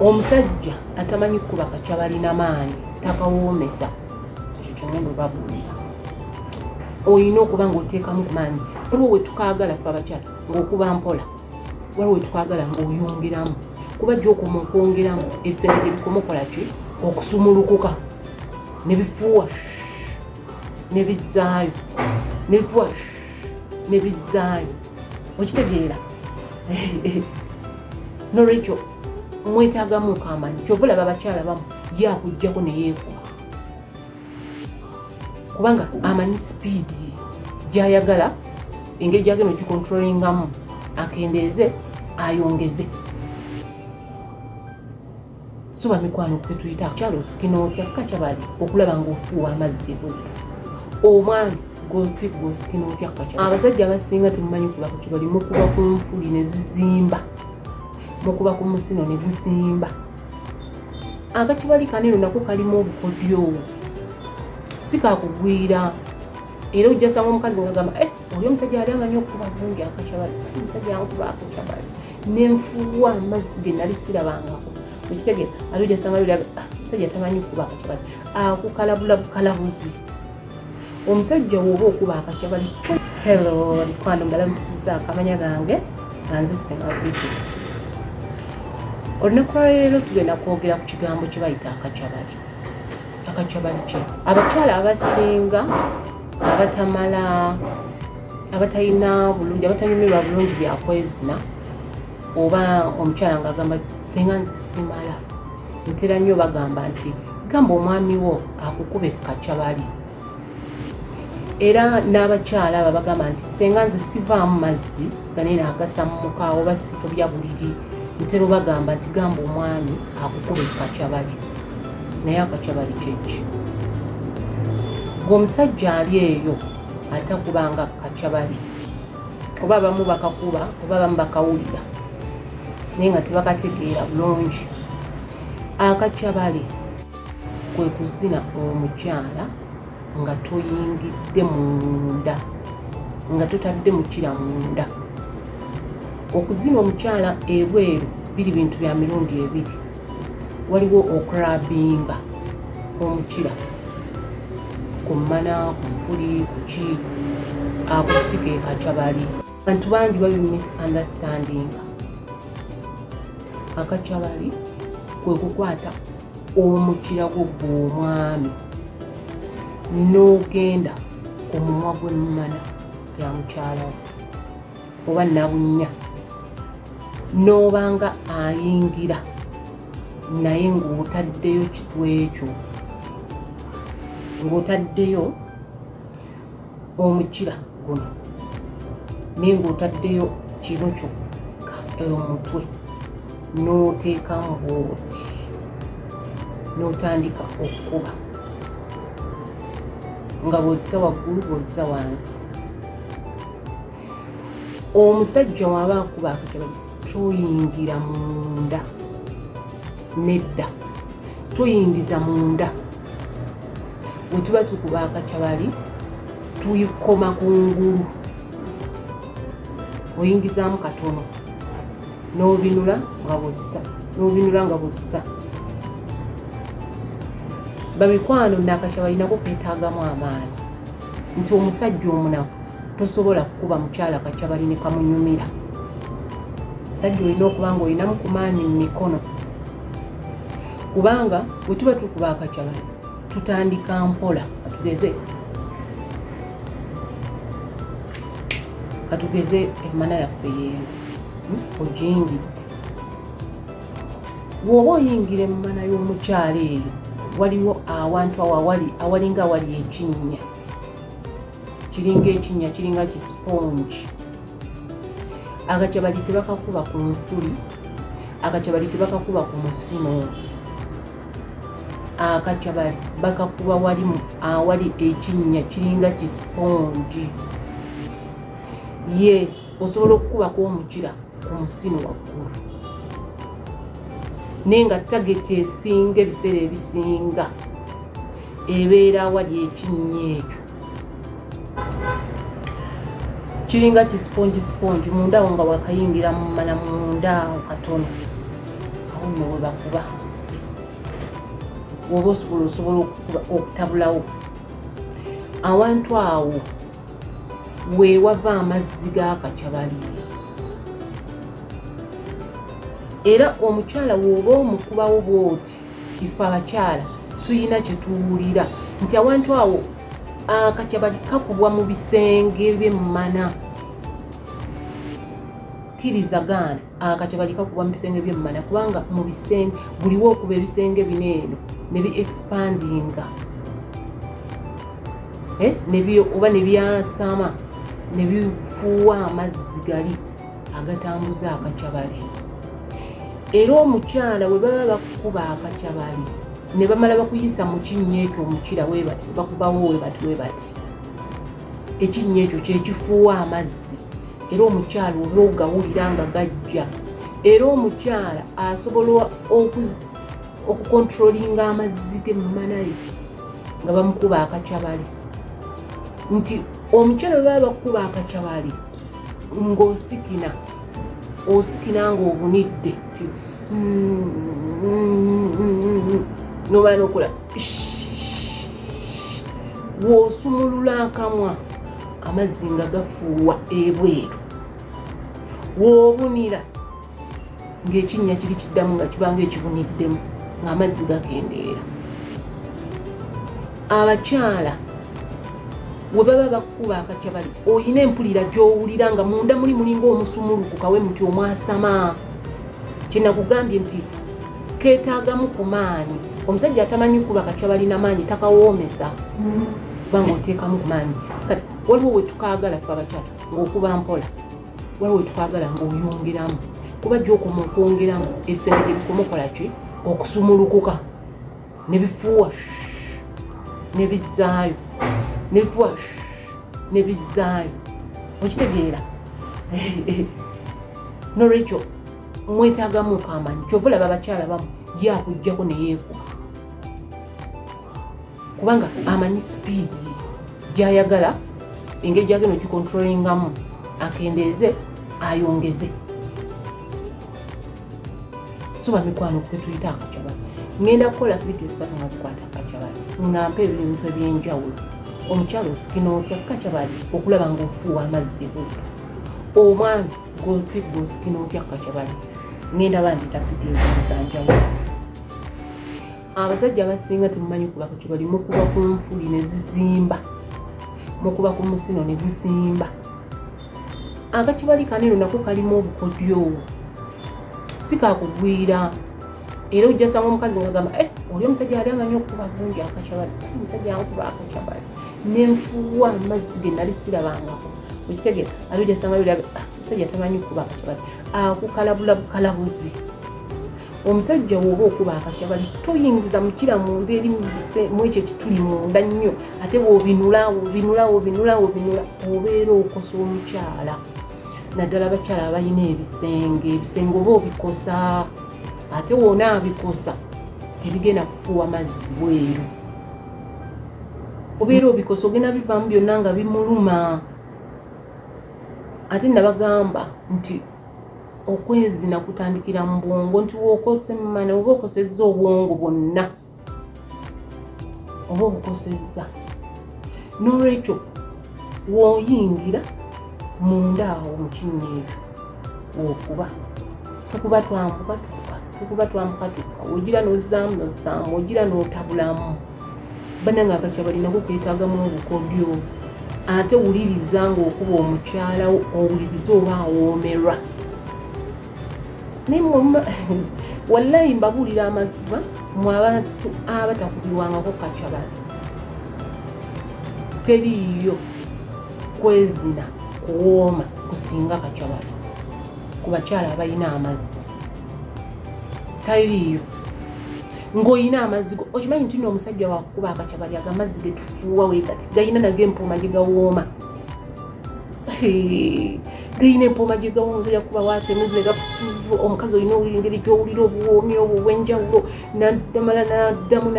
Omusajja atamanyi kukuba kacabalina maanyi takawoomesa. Ekyo kyengenda obabuulira. Olina okuba ng'oteekamu ku maanyi. Waliwo we tukaagala ffe abakyala ng'okuba mpola, waliwo we tukaagala ng'oyongeramu, kuba gy'okoma okwongeramu ebisenge gye bikoma okola ki, okusumulukuka ne bifuuwa ne bizzaayo, ne bifuuwa ne bizzaayo. Okitegeera? Nolwekyo mwetaagamu amaanyi. Kyova olaba abakyala bamu ye akuggyako ne yeekuba, kubanga amanyi sipiidi gy'ayagala, engeri gyagenda ogikontrolingamu, akendeeze ayongeze. So bamikwano, kwe tuyita kyalo osikina otya kakyabali okulaba ng'ofuuwa amazzi ebweru? Omwami gote gwosikina otya kakyabali? Abasajja abasinga temumanyi kuba kakyabali. Mukuba ku nfuli ne zizimba, mukuba ku musino ne guzimba. Akakibali kaneno nako kalimu obukodyo, si kakugwira. Era ojja sanga omukazi ngagamba, "Eh, oli omusajja yali amanyi okukuba bulungi akakyabali, omusajja yankuba akakyabali nenfuuwa amazzi ge nali sirabangako." Okitegeera? Ate ojja sanga yoli, "Ah, omusajja tamanyi kukuba akakyabali," akukalabula bukalabuzi. Omusajja woba okuba akakyabali. Hello mikwano, mbalamusiza. Akamanya gange nga nze Senga Bridget. Olunaku lwaleero tugenda kwogera ku kigambo kye bayita akakyabali. Akakyabali ki? Abakyala abasinga abatamala, abatalina bulungi, abatanyumirwa bulungi byakwezina, oba omukyala ng'agamba, "Senga, nze simala," ntera nnyo bagamba nti, "Gamba omwami wo akukube kakyabali." Era n'abakyala abo bagamba nti, "Senga, nze sivaamu mazzi ganene agasammuka oba sitobya buliri," ntera obagamba nti, "Gamba omwami akukube kakyabali." Naye akakyabali kyeki? Ng'omusajja ali eyo atakubanga kakyabali, oba abamu bakakuba oba abamu bakawulira naye nga tebakategeera bulungi. Akakyabali kwe kuzina omukyala nga toyingidde munda, nga totadde mukira munda. Okuzina omukyala ebweru biri bintu bya mirundi ebiri. Waliwo okurabinga omukira ku mmana, ku nfuli, kuki, akusika ekakyabali. Bantu bangi babi misunderstandinga. Akakyabali kwe kukwata omukira gwo gw'omwami n'ogenda ku mumwa gw'emmana ya mukyala wo oba nabunnya, n'obanga ayingira naye ng'otaddeyo kitwe kyo, ng'otaddeyo omukira guno, naye ng'otaddeyo kino kyokka, omutwe, n'oteekamu bwoti n'otandika okukuba nga bw'ozza waggulu, bw'ozza wansi. Omusajja waba akuba akakyabali, toyingira munda, nedda, toyingiza munda. Bwe tuba tukuba akakyabali tuyikoma ku ngulu, oyingizaamu katono n'obinula nga bw'ossa, n'obinula nga bw'ossa. Bamikwano, nakakyabali nako keetaagamu amaanyi, nti omusajja omunafu tosobola kukuba mukyala kakyabali ne kamunyumira. Musajja olina okuba nga olinamu ku maanyi mu mikono, kubanga bwe tuba tukuba akakyabali tutandika mpola. Katugeze emmana yaffe yeeno, Ogiyingidde. Bw'oba oyingira emmana y'omukyala eyo, waliwo awantu awo awali awalinga awali ekinnya, kiringa ekinnya, kiringa kisipongi. Akakyabali tebakakuba ku nfuli, akakyabali tebakakuba ku musino, akakyabali bakakuba wali awali ekinnya, kiringa kisipongi. Ye osobola okukubako omukira ku musino waggulu, naye nga target esinga, ebiseera ebisinga ebeera awali ekinnya ekyo, kiringa kisipongi sipongi munda awo, nga wakayingira mumala munda awo katono. Awo nno we bakuba, oba osobola osobola okutabulawo awantu awo weewava amazzi g'akakyabali. Era omukyala w'oba omukubawo bw'oti, ife abakyala tulina kye tuwulira nti awantu awo akakyabali kakubwa mu bisenge by'emmana. Kkiriza gaana, akakyabali kakubwa mu bisenge by'emmana, kubanga mu bisenge buliwo okuba ebisenge bino eno ne bi expandinga, oba ne byasama ne bifuuwa amazzi gali agatambuza akakyabali. Era omukyala bwe baba bakuba akakyabali ne bamala bakuyisa mu kinnya ekyo, omukira webati bakubawo webati webati, ekinnya ekyo kyekifuuwa amazzi. Era omukyala oba ogawulira nga gajja, era omukyala asobola okukontrolinga amazzi ge mumanaye nga bamukuba akakyabali. Nti omukyala bwe baba bakuba akakyabali ng'osikina, osikina ng'obunidde, nobala nokola w'osumulula akamwa, amazzi nga gafuuwa ebweru. W'obunira ng'ekinnya kiri kiddamu nga kibanga ekibuniddemu, ng'amazzi gakendeera. Abakyala we baba bakuba akakyabali, oyina empulira gy'owulira nga munda muli mulinga omusumulukuka we muti omwasama. Kyenakugambye nti keetaagamu ku maanyi. Omusajja atamanyi kuba kakyabali na maanyi takawoomesa, kubanga oteekamu ku maanyi. Kati waliwo we tukaagala ffe abakyala ng'okuba mpola, waliwo we tukaagala ng'oyongeramu, kuba gy'okoma okwongeramu ebisenge gye bikoma okola ki okusumulukuka ne bifuuwa ne bizzaayo, ne bifuuwa ne bizzaayo. Okitegeera? Nolwekyo mwetaagamu amaanyi. Kyova olaba abakyala bamu ye akuggyako ne yeekuba, kubanga amanyi sipiidi gyayagala, engeri gyagenda ogikontrolingamu, akendeeze ayongeze. So bamikwano, kwe tuyita akakyabali. Ngenda kukola vidiyo 3 nga zikwata akakyabali, nga mpa ebintu ebyenjawulo. Omukyala osikina otya kakyabali okulaba ng'ofuuwa amazzi ebweru? Omwami gote gwosikina otya kakyabali? Ngenda bandita vidiyo zanjawulo. Abasajja abasinga temumanyi kuba kakyabali. Mukuba ku nfuli ne zizimba, mukuba ku musino ne guzimba. Akakyabali kaneno nako kalimu obukodyo, si kakugwira. Era ojja sanga omukazi ngagamba, eh, oli omusajja yali amanyi okukuba bulungi akakyabali, omusajja ankuba akakyabali nenfuuwa amazzi ge nali sirabangako. Okitegeera? Ate ojja sanga yoli, omusajja tamanyi kukuba akakyabali, akukalabula bukalabuzi. Omusajja woba okuba akakyabali, toyingiza mukira munda eri mu ekyo ekituli munda nnyo. Ate bwobinula, obinula, obinula, obinula, obeera okosa omukyala, naddala abakyala abalina ebisenge. Ebisenge oba obikosa, ate wona abikosa tebigenda kufuuwa mazzi bweru. Obeera obikosa, ogenda bivaamu byonna nga bimuluma. Ate nabagamba nti okwezina kutandikira mu bwongo, nti wookose mumana oba okosezza obwongo bwonna, oba obukosezza. N'olwekyo w'oyingira munda awo mu kinnya ekyo, wokuba tukuba twambuka tukuba, tukuba twambuka tukuba, ogira n'ozzaamu n'ozzaamu, ogira n'otabulamu. Bannange, akakyabali nako keetaagamu obukodyo. Ate wuliriza ng'okuba omukyala wo, owulirize oba awoomerwa. Naye wallayi mbabuulira amazima, mwe abantu abatakubirwangako kakyabali, teriiyo kwezina kuwooma kusinga kakyabali ku bakyala abalina amazzi. Taliiyo ng'olina amazzi go. Okimanyi nti n'omusajja wakukuba akakyabali, ago amazzi getufuuwa weegati galina nago empooma gye gawooma, gayina empooma gye gawooma. Omusajja kuba watemeze gafuvu, omukazi olina owulira engeri gy'owulira obuwoomi obwo obw'enjawulo, nadamala naddamu.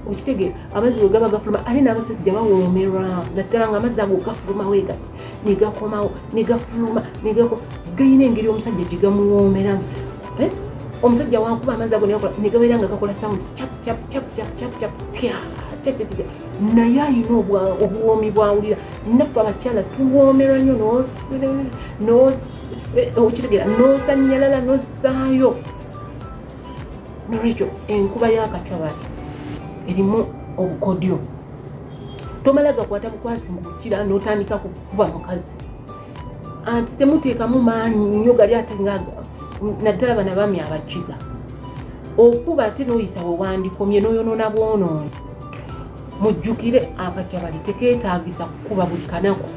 Okitegeera? Amazzi bwe gaba gafuluma, ate n'abasajja bawoomerwa, naddala nga amazzi ago gafuluma weegati ne gakomawo ne gafuluma ne gayina engeri omusajja gye gamuwoomeramu. Omusajja wankuba amazzi ago negakola negabeera nga gakola sound cap cap cap cap cap cap tya tya tya tya, naye ayina obuwoomi bwawulira. Naffe abakyala tuwoomerwa nnyo, okitegeera, n'osanyalala n'ozzaayo. Nolwekyo enkuba y'akacabali erimu obukodyo. Tomala gakwata bukwasi mu kukira n'otandika kukuba mukazi, anti temuteekamu maanyi nnyo gali, ate nga naddala bano abaami abakiga okuba, ate n'oyisa we wandikomye n'oyonoona bwonoonyi. Mujjukire, akakyabali tekeetaagisa kukuba buli kanaku,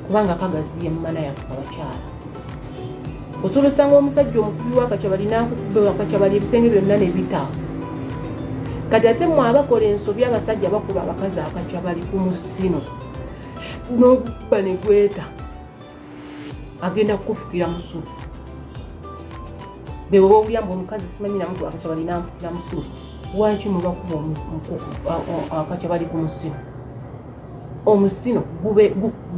kubanga kagaziye mu mana yaffe abakyala. Osobola osanga omusajja omukubi w'akakyabali n'akukuba akakyabali ebisenge byonna ne bita. Kati ate mmwe abakola ensobi, abasajja bakuba abakazi akakyabali ku musino n'ogukuba ne gweta, agenda kukufukira musulo. Bwe bwoba owulira mbu omukazi simanyi namukuba akakyabali nanfukira musulo, lwaki mubakuba akakyabali ku musino? Omusino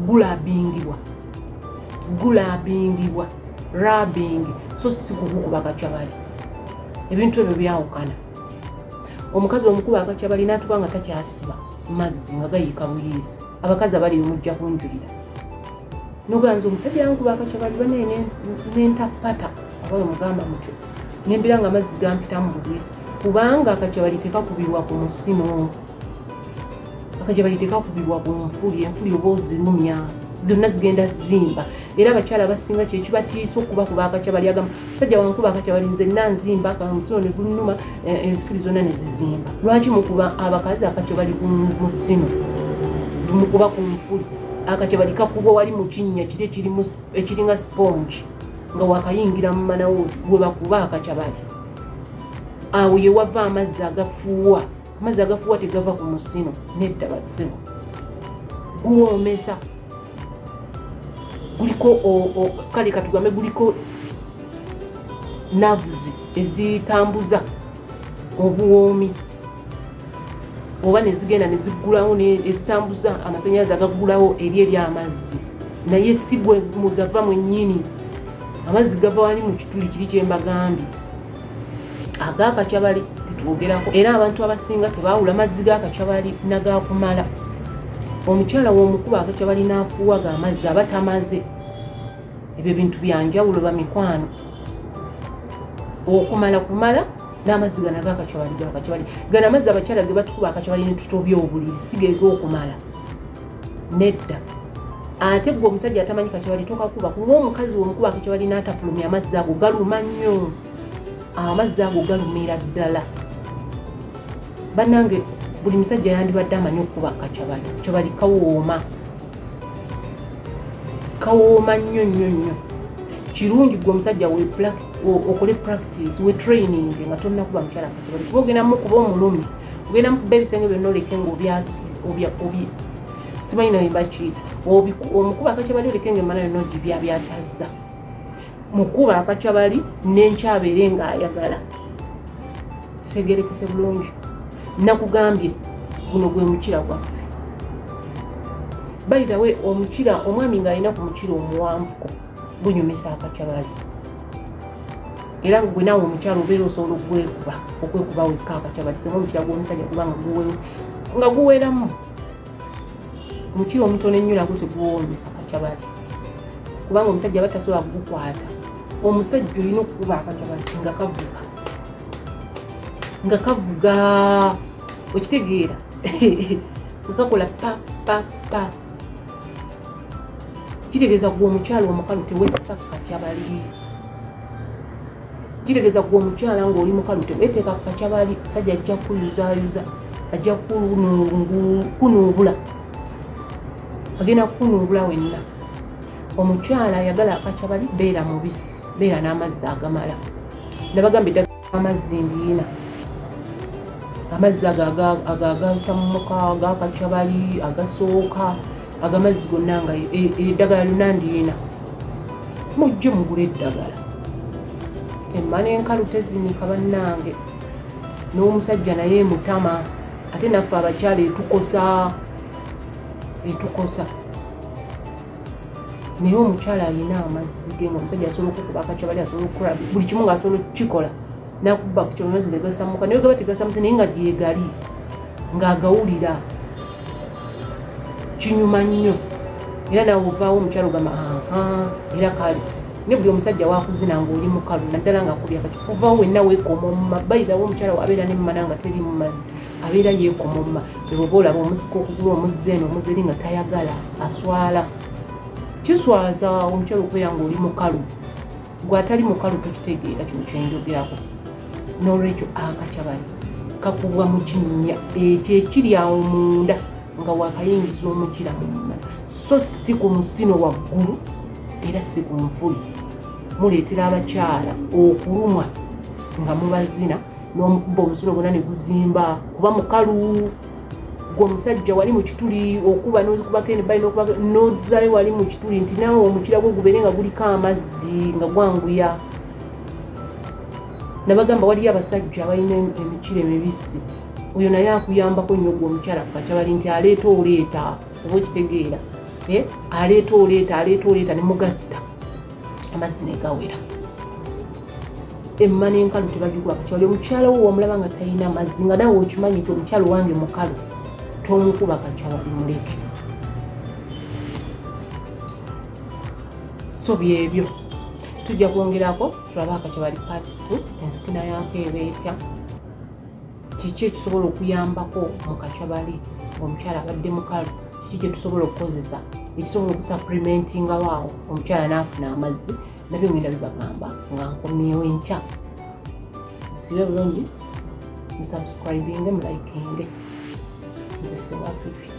gulabingibwa, gulabingibwa rubbing, so si kugukuba kakyabali. Ebintu ebyo byawukana. Omukazi omukuba akakyabali n'atuka nga takyasiba mazzi, nga gayiika buyiisi. Abakazi abali mujja kunjulira noganza omusajja yankuba akakyabali bane nentapata, oba wemugamba mutyo, nembira nga amazzi gampitamu bubwisi, kubanga akakyabali tekakubirwa ku musino, akakyabali tekakubirwa ku nfuli. Enfuli oba ozirumya zonna zigenda zimba. Era abakyala abasinga kyekibatiisa okubakuba akakyabali, agamba musajja wankuba akakyabali nze nanzimba, omusino ne gunuma, enfuli zonna ne zizimba. Lwaki mukuba abakazi akakyabali ku musino, mukuba ku nfuli? Akakyabali kakubwa wali mu kinnya kiri ekiringa sponge, nga wakayingira mu manawo gwe bakuba akakyabali. Awo ye wava amazzi agafuuwa. Amazzi agafuuwa tegava ku musino, nedda bassebo. Guwoomesa, guliko kale katugambe guliko nerves ezitambuza obuwoomi, oba nezigenda neziggulawo, ezitambuza amasanyalaze agaggulawo eri amazzi, naye si gwe mugava mwennyini. Amazzi gava wali mu kituli kiri kyembagambye agakakyabali tetwogerako. Era abantu abasinga tebawula mazzi gakakyabali nagakumala. Omukyala womukuba akakyabali n'afuuwa ga amazzi aba tamaze. Ebyo bintu byanjawulo, bamikwano. Okumala kumala, n'amazzi gano agakakyabali gakakyabali gano amazzi abakyala ge batukuba akakyabali netutobya obuliri si geg'okumala, nedda. Ate gwe omusajja atamanyi kakyabali tokakuba, kuba omukazi womukuba akakyabali n'atafulumya amazzi ago galuma nnyo. Amazzi ago galumira ddala. Bannange, buli musajja yandibadde amanyi okukuba kakyabali. Kyabali kawooma, kawooma nnyo nnyo nnyo. Kirungi gwe omusajja okole practice, we training nga tonnakuba mukyala kakyabali, kuba ogenda mukuba omulumi, ogenda mukuba ebisenge byonna oleke nga obyasi obi simanyi naye bakiyita. Omukuba akakyabali oleke nga emana yonna ogibyabyatazza. Mukuba akakyabali nenkyabeere ng'ayagala. Tutegerekese bulungi, nakugambye guno gwe mukira gwaffe. By the way, omukira, omwami ng'alina ku mukira omuwanvuko gunyumisa akakyabali, era gwe naawe omukyala obeera osobola ogwekuba, okwekuba wekka akakyabali, singa omukira gw'omusajja guba nga guweramu. Omukira omutono ennyo nagwo teguwomesa kakyabali, kubanga omusajja aba tasobola kugukwata. Omusajja olina okukuba akakyabali nga kavuga, nga kavuga, okitegeera, nga kakola pa pa pa. Kitegeeza gwe omukyala omukalu tewessa kakyabali. Kitegeeza gwe omukyala ng'oli mukalu teweteeka kakyabali, sajja ajja kuyuzayuza, ajja kunuubula, agenda kukunuubula wenna. Omukyala ayagala akakyabali, beera mubisi, beera n'amazzi agamala. Nabagamba eddagala, amazzi ndiina amazzi ago agasammuka agakakyabali agasooka, agamazzi gonna nga eddagala lyonna ndiina. Mujje mugule eddagala. Emmana enkalu tezinika bannange, n'omusajja naye emutama, ate naffe abakyala etukosa, etukosa. Naye omukyala alina amazzi ge, nga omusajja asobola okukuba akakyabali, asobola okukola buli kimu, ng'asobola okukikola nakuba ku amazzi ne gasamuka, naye gaba tegasamuse, naye nga gyegali ng'agawulira, kinyuma nnyo. Era nawe ovaawo omukyala ogamba, aha, era kale. Ne buli omusajja wakuzina ng'oli mukalu, naddala nga akubya kati, kuvaawo wenna weekoma omuma. Bayirawo omukyala abeera nemmana nga teri mu mazzi, abeera yeekoma omuma. Oba olaba omusika okugula omuzzi eno, omuzzi eri, nga tayagala, aswala. Kiswaza omukyala okubeera ng'oli mukalu. Gwe atali mukalu tokitegeera kino kyenjogerako. N'olwekyo akakyabali kakubwa mu kinnya ekyo ekiri awo munda nga wakayingiza omukira mumma, so si ku musino waggulu era si ku nfuli. Muleetera abakyala okulumwa nga mubazina n'omukuba omusino gwonna ne guzimba kuba mukalu. Gwe omusajja wali mu kituli okuba nokubako enebbali nozzayo wali mu kituli, nti naawe omukira gwo gubeere nga guliko amazzi nga gwanguya. Nabagamba waliyo abasajja abalina emikira emibisi, oyo naye akuyambako nnyo gwe omukyala kukakyabali, nti aleeta oleeta, oba okitegeera, eh? Aleeta oleeta, aleeta oleeta, ne mugatta amazzi ne gawera. Emma n'enkalu tebagikuba kakyabali. Omukyala wo wamulaba nga talina mazzi, nga naawe okimanyi nti omukyalo wange mukalu, tomukuba kakyabali, muleke. So byebyo, tujja kwongerako tulabe akakyabali part 2, ensikina yaako eba etya, kiki ekisobola okuyambako mu kakyabali ng'omukyala abadde mukalu, kiki kyetusobola okukozesa ekisobola okusupplementingawo awo omukyala n'afuna amazzi. Nabyo ngenda bibagamba nga nkomyewo enkya. Sibe bulungi, musubscribinge, mulikinge. Nze Senga Vivi.